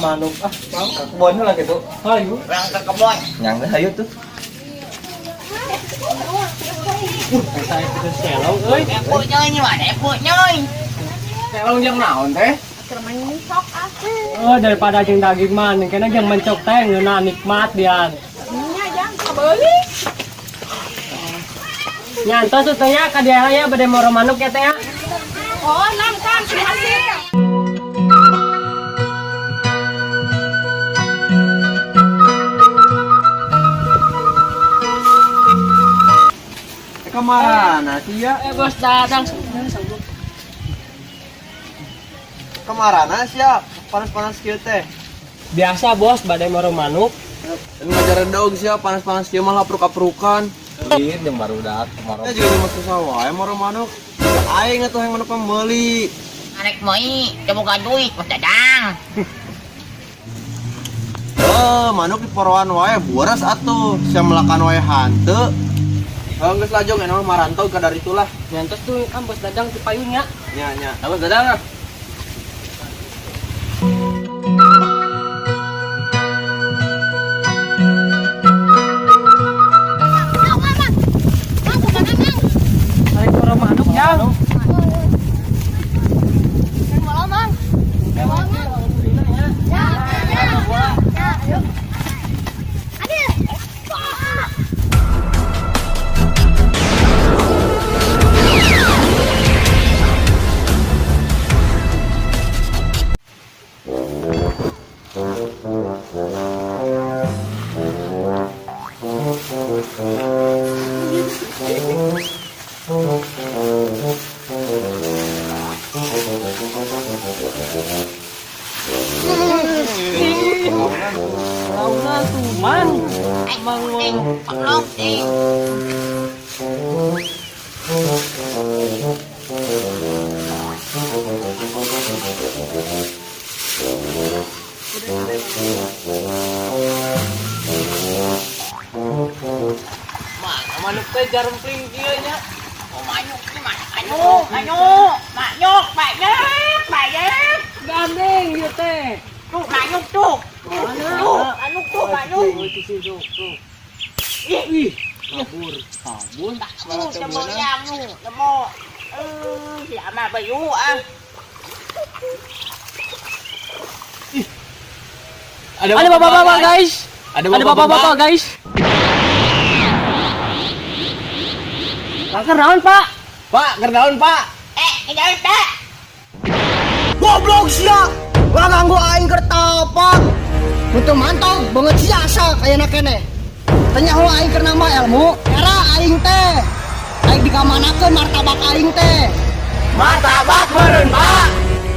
Manuk ah, Mang, ke kebon lah gitu. Hayu. Urang ke kebon. Nyang teh hayu tuh. Saya itu selong euy. Epuk nyoy ni mana epuk nyoy. Selong jeung naon teh? Mencok ah. Oh, daripada jeung daging mah kena jeung mencok teh ngeunah nikmat dian. Nya jang kabeuli. Nyantos tuh teh nya ka dieu ya bade moro manuk ya teh ya. Oh, nam kan terima kasih. Kemarana sih ya? Eh bos Dadang. Kemarana sih ya? Panas-panas kieu teh. Biasa bos badai moro manuk. Dan ngajaran dog sih ya, panas-panas kieu mah lapruk-aprukan. Iya, jeung barudak moro. Ya juga mah susah wae moro manuk. Aing atuh yang manuk meuli. Arek moi, teu boga duit Bos Dadang. Eh, manuk di poroan wae boras atuh, sia melakan wae hanteu. Oh, geus lah jong, enak mah marantau ka dari itulah. Nyantos tuh kan bos Dadang ti payunnya. Nya nya. Bos Dadang ah. Mang, mang, mang. Mang, kumaha mang? Arek moro manuk jang. Kan bola mang. Bola mang. Ya, ya. Ya, ayo. Adil. Wah. Launa tuh mang. Mang Ting, paklong ting. Mana manuk teh jarempling kieu nya. Oh, manuk ni mana? Manuk, manuk, manuk, banyak, banyak. Gandeng ieu teh. Tuh, manuk tuh. Tuh, tuh, manuk tuh, manuk. Tuh, tuh, tuh. Ih, kabur, kabur. Tuh, temu yang nu, temu. Eh, siapa bayu ah. Ada bapak-bapak guys. Ada bapak-bapak guys. Pak kernaon pak? Pak, kernaon Pak? Eh, tinggal tak. Goblok sia. Ulah ganggu aing keur tapak. Mutu mantog beungeut sia asa kayana keneh. Teu nyaho aing keur nambah ilmu, era aing teh. Aing dikamanakeun martabak aing teh. Martabak meureun Pak.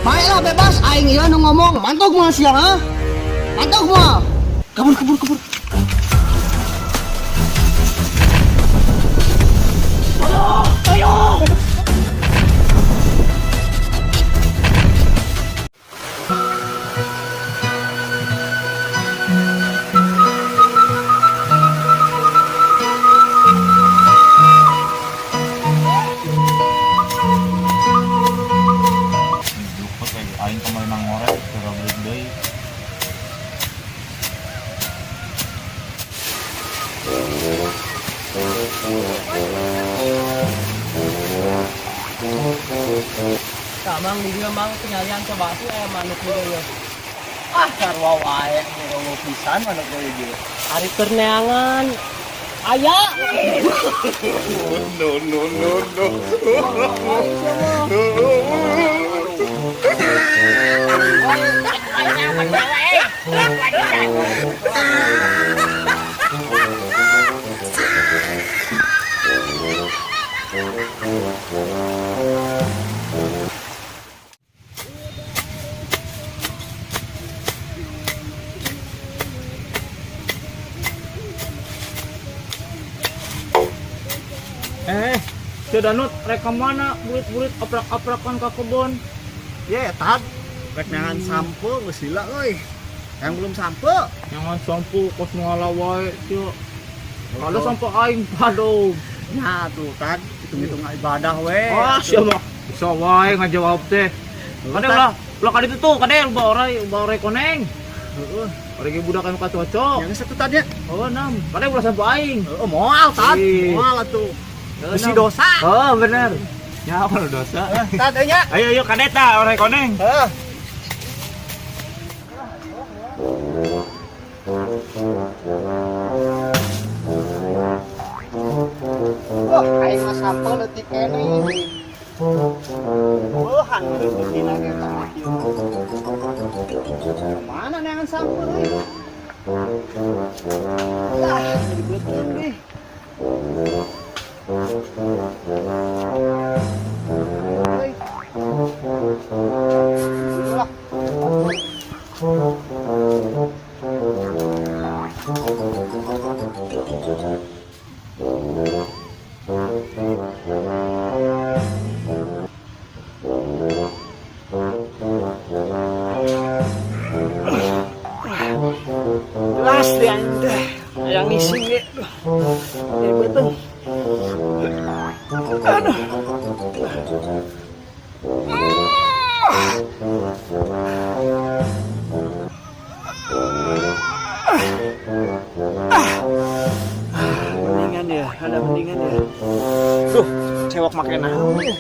Baiklah bebas aing ieu nu ngomong, mantog moal sia ha? Mantog moal. Kabur kabur kabur. Juput lagi aing kemarin nang ngorek cara balik deui. Kamang di dieu mang penyalian coba tuh manuk di dieu. Ah, sarua wae ngomong pisan manuk deui ieu. Ari keur neangan. Aya. No no no no. Eh, Danut, rek ka mana burit-burit oprak-oprakan ka kebon? Ye, tad. Rek neangan sampo geus lila euy. Yang belum sampo. Jangan sampo kos nu ngala wae sia. Kalau sampo aing padom. Ya tuh tad, hitung-hitung ibadah we. Ah, sia mah bisa wae ngajawab teh. Kade ulah, ulah kaditu tuh, kade bawa orai koneng. Heeh. Orang ge budak anu kacocok. Yang satu tadi. Oh, nam. Padahal ulah sampo aing. Heeh, moal tad. Ih. Moal atuh. Heeh, Besi nam. dosa. Oh, bener. Ya, apa lu dosa? Tad euy nya. Ayo ayo kadeta orang koneng. Heeh. Wah, aing mah sampeu leutik keneh. Beuhan leutikna ge tah kieu. Mana neangan sampeu euy? Lah, jadi beuteung deh. Euy. Lah. Jelas deh anjing teh. Yang ngisi ge. Duh. Jadi beuteung. Aduh. Mendingan ya, ada mendingan ya. Duh, cewek make naon ya.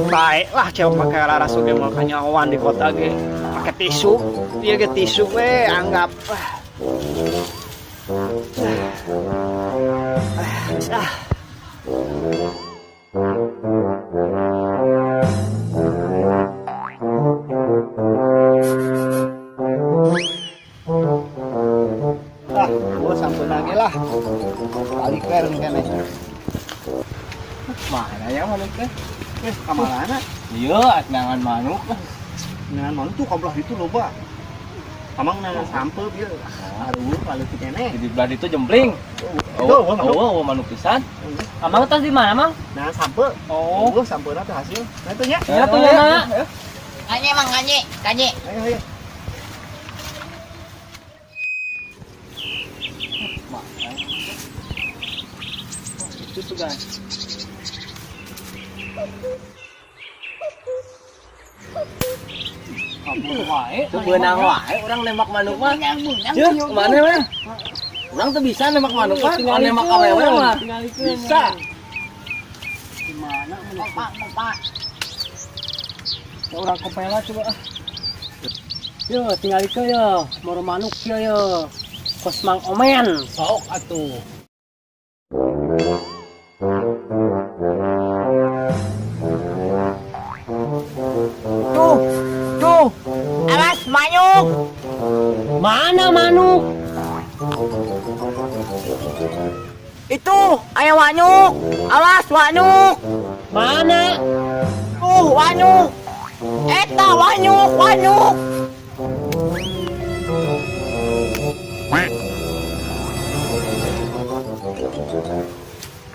Baik lah cewek make laras oge moal kanyahoan di kota ge. Make tisu, ieu ge tisu we anggap. Ah. Ah, gua sampeu lagi lah. Balik we kene. Mana ya manuk teh? Eh, kamarana? Iya, neangan manuk lah. Neangan manuk tuh kabelah itu loba. Amang neangan sampeu bieu. Aduh, balik kene. Di belah itu jempling. Itu, Oh, manuk. oh, manuk pisan. Amang tas di mana, Mang? Neangan sampeu. Oh. Oh, sampeuna teh hasil. Nah itu nya. Ya tuh ya, Nak. Kanye mang kanye, kanye. Ayo, ayo. Itu tuh, guys. Kabur wae, teu beunang wae urang nembak manuk mah. Yeuh, kemana mah? Urang tuh bisa nembak manuk mah, kalau nembak awewe mah bisa. Gimana manuk? Pak, pak. Ya urang kopela coba ah. Yo, tinggal itu yo, moro manuk yo yo. Kos Mang Omen, sok atuh. Tuh, tuh. Awas manuk. Mana manuk? Itu, aya wanuk. Awas wanuk. Mana? Tuh, wanuk. Eta wanuk, wanuk.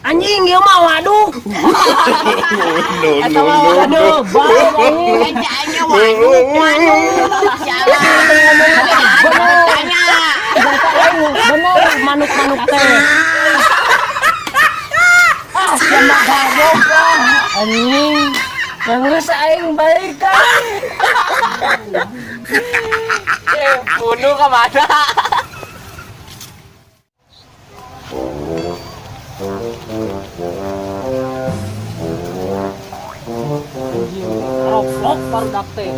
Anjing ieu mah waduk. No Eta no mah no no. waduh, bae anjing. Eta nya wanuk, wanuk. Salah. Tanya. Bener manuk-manuk teh. Ah, sama goblok ah. Anjing. Terus aing balik kan. Bunuh ke mana? Roblok barudak teh.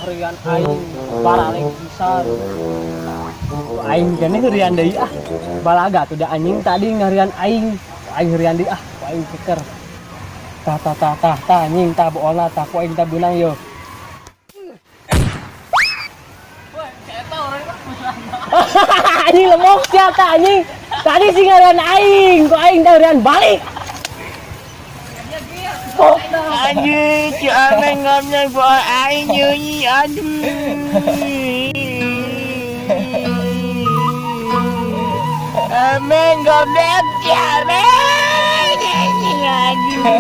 Herian aing baralek pisan. Aing kene herian deui ah. Balaga tuh da anjing tadi ngaherian aing. Aing herian deui ah, ku aing keker. Tah tah tah tah tah anjing tah boolna tah ku aing tah beunang yo. Anjing lemok sia tah anjing. Tadi sih ngaherian aing, ku aing tah herian balik. Anjing, si Ameng ngamnya buat aing nyanyi, aduh. Ameng goblok, si Ameng. Anjing, aduh.